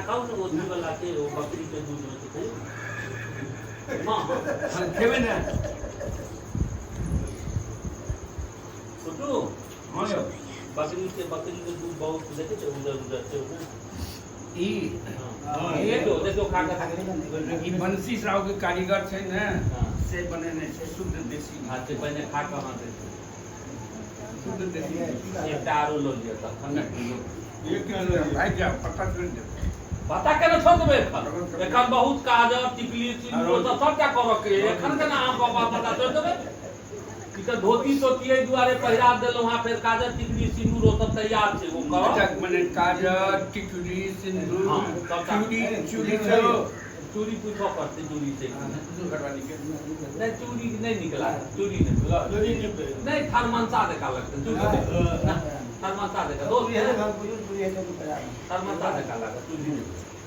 खाउ ने, ओ वाला छै, ओ बकरी के दूध होइ छै, खइयौ ने। हँ हँ, खेबै ने। छोटू। हँ यौ। बकरी के दूध बहुत देखै छै, उजर उजर छै ओ। ई हँ, देखियौ देखियौ, खा कऽ। ई बंसी साहु के कारीगर छै ने, से बनेने छै शुद्ध देसी घी। अच्छा, पहिने खा कऽ अहाँ देखियौ। शुद्ध देसी घी। एकटा आरो लऽ लिअ तखन ने। भागि जाओ, पत्ता छोड़ि देब। पता केना छोड़ देबै एखन? एखन बहुत काजर, टिकली, सिन्दूर सब सबटा करऽ के अइ। एखन केना अहाँ बाबा पता छोड़ि देबै? ई तऽ धोती तोती एहि दुआरे पहिरा देलहुँ हँ, फेर काजर, टिकली, सिन्दूर ओ सब तैयार छै, ओ करब। अच्छा, मने काजर, टिकली, सिन्दूर? हँ, सबटा। चूड़ी, चूड़ी सेहो? चूड़ी पूछऽ पड़तै, चूड़ी छै कि नहि। घरवाली के। नहि, चूड़ी नहि नीक लागत, चूड़ी नहि। नहि, थरमनसा जकाँ लगतै चूड़ी नहि। थरमनसा जकाँ दोस्त, थरमनसा जकाँ लागत चूड़ी नहि।